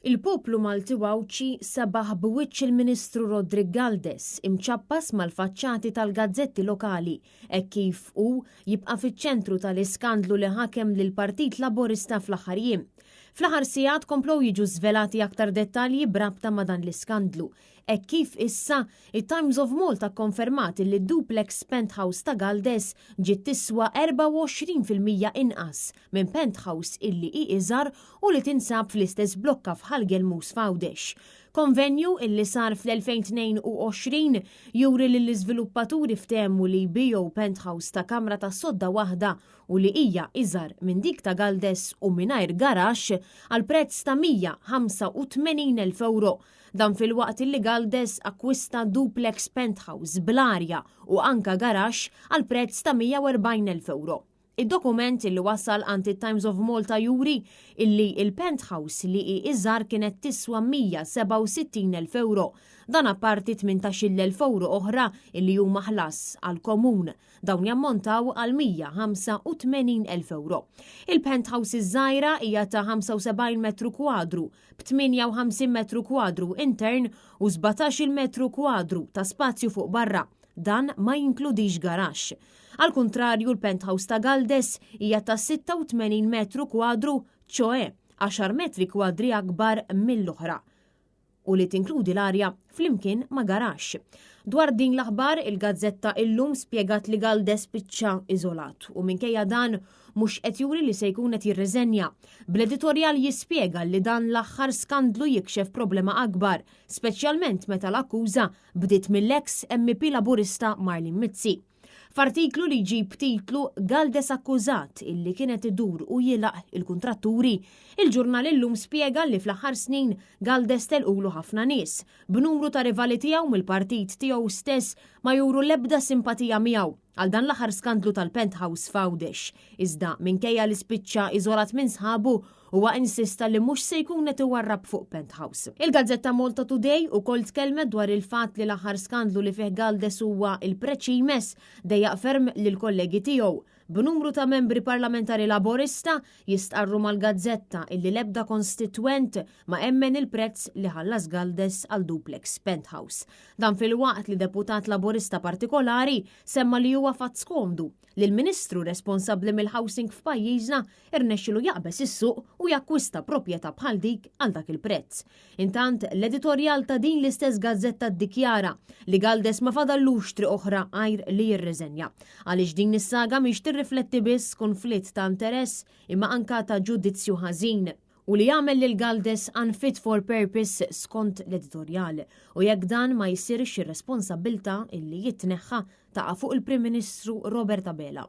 Il-poplu Malti u Għawdxi sebaħ b'wiċċ il-Ministru Roderick Galdes imċappas mal-faċċati tal-gazzetti lokali hekk kif hu jibqa' fiċ-ċentru tal-iskandlu li ħakem lill-Partit Laburista fl-aħħar jiem. Fl-aħħar sigħat komplew jiġu żvelati aktar dettalji b'rabta ma' dan l-iskandlu hekk kif issa it-Times of Malta kkonfermat li d-duplex penthouse ta' Galdes ġiet tiswa 24% inqas minn penthouse illi hi iżgħar u li tinsab fl-istess blokka f'Ħal Gelmus f'Għawdex. Konvenju illi sar fl-2022 juri li l-iżviluppaturi ftehmu li jbigħu penthouse ta' kamra ta' sodda waħda u li hija iżgħar minn dik ta' Galdes u mingħajr garaxx għal prezz ta' 185,000 ewro. Dan filwaqt illi Galdes akkwista duplex penthouse bl-arja u anka garaxx għal prezz ta' 140,000 ewro. Id-dokument illi wasal għand it-Times of Malta juri illi il-penthouse li hi iżgħar kienet tiswa 167,000 ewro. Dan apparti 18,000 ewro oħra illi huma ħlas għal komun. Dawn jammontaw għal 185,000 ewro. Il-penthouse iż-żgħira hija ta' 75 metru kwadru b'58 metru kwadru intern u 17-il metru kwadru ta' spazju fuq barra. Dan ma jinkludix garaxx. Al kuntrarju, l-penthouse ta' Galdes hija ta' 86 metru kwadru, ċoe 10 metri kwadri akbar mill-oħra u li tinkludi l-arja flimkien ma' garaxx. Dwar din l-aħbar, il-gazzetta Illum spjegat li Galdes spiċċa iżolat u minkejja dan mhux qed juri li se jkun qed jirriżenja. Bl-editorjal jispjega li dan l-aħħar skandlu jikxef problema akbar, speċjalment meta l-akkuża bdiet mill-eks MEP Laburista Marlene Mizzi. F'artiklu li jġib titlu "Galdes akkużat illi kienet idur u jilaq il-kuntratturi", il-ġurnal Illum spjega li fl-aħħar snin Galdes telqulu ħafna nies, b'numru ta' rivali tiegħu mill-partit tiegħu stess ma juru l-ebda simpatija miegħu għal dan l-aħħar skandlu tal-penthouse f'Għawdex. Iżda minkejja li spiċċa iżolat minn sħabu, huwa insista li mhux se jkun qed iwarrab fuq penthouse. Il-gazzetta Malta Today ukoll tkellmet dwar il-fatt li l-aħħar skandlu li fih Galdes huwa il-preċimes dejjaq ferm lill-kollegi tiegħu, b'numru ta' membri parlamentari Laburista jistqarru mal-gazzetta illi l-ebda konstitwent ma emmen il-prezz li ħallas Galdes għal duplex penthouse. Dan filwaqt li deputat Laburista partikolari semma li huwa fatt skomdu li l-Ministru responsabbli mill-housing f'pajjiżna irnexxilu jaqbeż is-suq u jakkwista proprjetà bħal dik għal dak il-prezz. Intant, l-editorjal ta' din l-istess gazzetta ddikjara li Galdes ma fadallux triq oħra għajr li jirriżenja. Għaliex din is-saga mhix tirrifletti biss konflitt ta' interess imma anka ta' ġudizzju ħażin u li jagħmel lil Galdes unfit for purpose skont l-editorjal u jekk dan ma jsirx, ir-responsabbiltà illi jitneħħa taqa' fuq il-Prim Ministru Robert Abela.